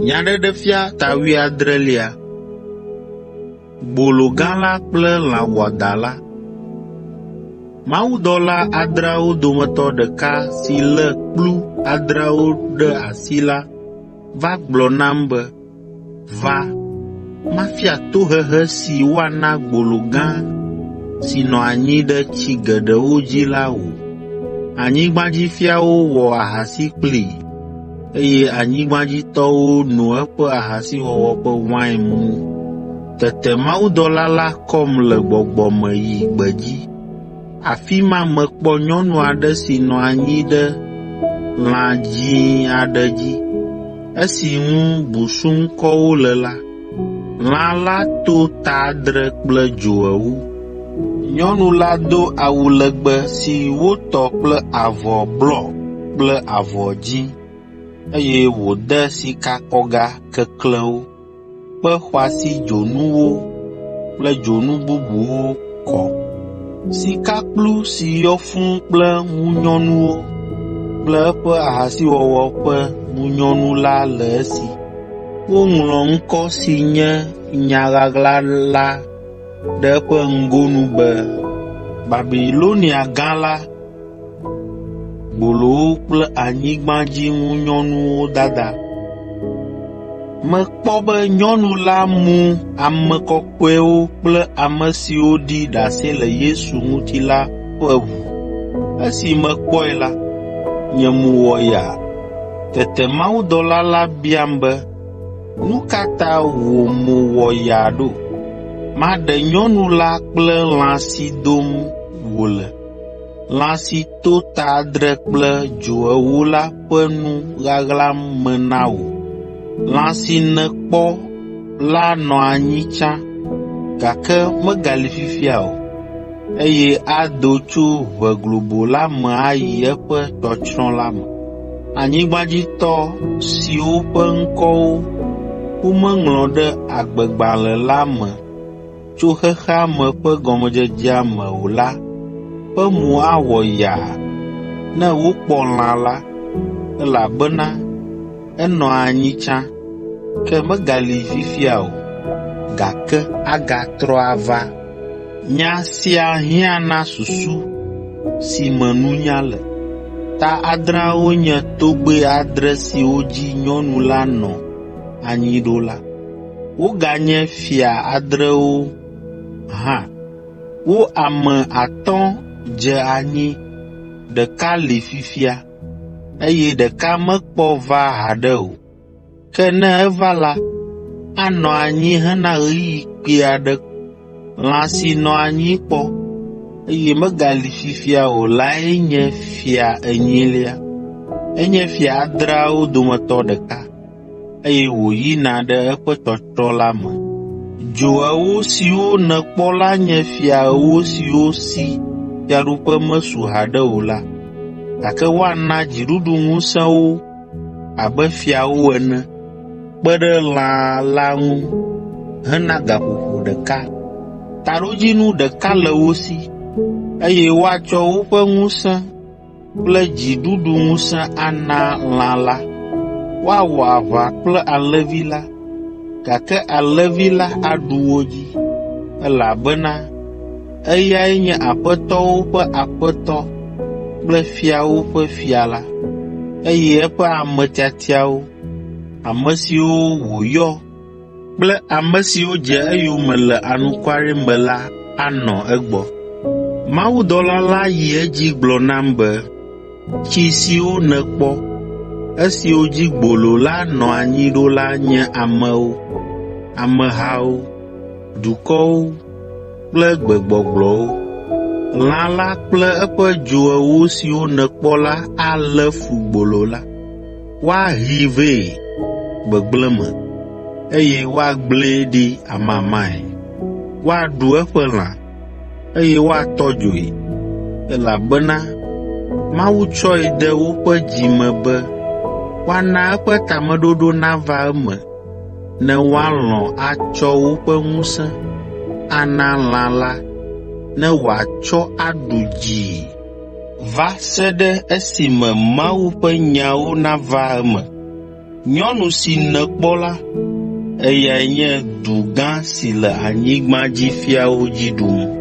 Nyaɖeɖefia ta wuiadrelia. Gbolo gã la kple lã wɔadã la. Mawudɔla adreawo dometɔ ɖeka si lé kplu adreawo ɖe asi la va gblɔ nam be, “Va, mafia tohehe si woana gbolo gã si nɔ anyi ɖe tsi geɖewo dzi la wò. Anyigbadzifiawo wɔ ahasi kplii, eye anyigbadzitɔwo no eƒe ahasiwɔwɔ ƒe wain mu.” Tete mawudɔla la kɔm le gbɔgbɔ me yi gbedzi. Afi ma mekpɔ nyɔnu aɖe si nɔ anyi ɖe lã dzĩ aɖe dzi, esi ŋu busuŋkɔwo le la. Lã la to ta adre kple dzo ewo. Nyɔnu la do awu legbe si wotɔ kple avɔ blɔ kple avɔ dzĩ, eye wòde sikakɔga keklẽwo, kpe xɔasi dzonuwo kple dzonu bubuwo kɔ. Sikakplu si yɔ fũu kple ŋunyɔnuwo kple eƒe ahasiwɔwɔ ƒe ŋunyɔnu la le esi. Woŋlɔ ŋkɔ si nye nya ɣaɣla la ɖe eƒe ŋgonu be, “Babilonia gã la, gbolowo kple anyigbadziŋunyɔnuwo dada.” Mekpɔ be nyɔnu la mu ame kɔkɔewo kple ame siwo ɖi ɖase le Yesu ŋuti la ƒe ʋu. Esi mekpɔe la, nye mo wɔ yaa. Tete mawudɔla la biam be, “Nu ka ta wò mo wɔ yaa ɖo? Maɖe nyɔnu la kple lã si dom wòle, lã si to ta adre kple dzo ewo la ƒe nu ɣaɣla me na wò. Lã si nèkpɔ la nɔ anyi tsã, gake megali fifia o, eye ado tso ʋe globo la me ayi eƒe tsɔtsrɔ̃ la me. Anyigbadzitɔ siwo ƒe ŋkɔwo womeŋlɔ ɖe agbegbalẽ la me tso xexea me ƒe gɔmedzedzea me o la ƒe mo awɔ yaa ne wokpɔ lã la, elabena enɔ anyi tsã, ke megali fifia o, gake agatrɔ ava. Nya sia hiã na susu si me nunya le. Ta adreawo nye togbɛ adre siwo dzi nyɔnu la nɔ anyi ɖo la. Woganye fia adrewo hã. Wo ame atɔ̃ dze anyi, ɖeka li fifia, eye ɖeka mekpɔ va haɖe o. Ke ne eva la, anɔ anyi hena ɣeyiɣi kpui aɖe. Lã si nɔ anyi kpɔ, eye megali fifia o lae nye fia enyilia. Enye fia adreawo dometɔ ɖeka, eye wòyina ɖe eƒe tsɔtsrɔ̃ la me. Dzo ewo siwo nèkpɔ la nye fia ewo siwo si fiaɖuƒe mesu haɖe o la, gake woana dziɖuɖuŋusẽ wo abe fiawo ene kpe ɖe lã la ŋu hena gaƒoƒo ɖeka. Taɖodzinu ɖeka le wo si, eye woatsɔ woƒe ŋusẽ kple dziɖuɖuŋusẽ ana lã la. Woawɔ aʋa kple Alẽvi la, gake Alẽvi la aɖu wo dzi, elabena eyae nye aƒetɔwo ƒe Aƒetɔ kple fiawo ƒe Fia la, eye eƒe ame tiatiawo, ame siwo wòyɔ kple ame siwo dze eyome le anukware me la anɔ egbɔ. Mawudɔla la yi edzi gblɔ nam be, “Tsi siwo nèkpɔ, esiwo dzi gbolo la nɔ anyi ɖo la nye amewo, amehawo, dukɔwo kple gbegbɔgblɔwo. Lã la kple eƒe dzo ewo siwo nèkpɔ la alé fu gbolo la. Woahee vɛ gbegblẽ me, eye woagblẽe ɖi amamae. Woaɖu eƒe lã, eye woatɔ dzoe, elabena Mawu tsɔe de woƒe dzi me be woana eƒe tameɖoɖo nava eme ne woalɔ̃ atsɔ woƒe ŋusẽ ana lã la ne wòatsɔ aɖu dzii va se ɖe esime Mawu ƒe nyawo nava eme. Nyɔnu si nèkpɔ la, eyae nye du gã si le anyigbadzifiawo dzi ɖum.”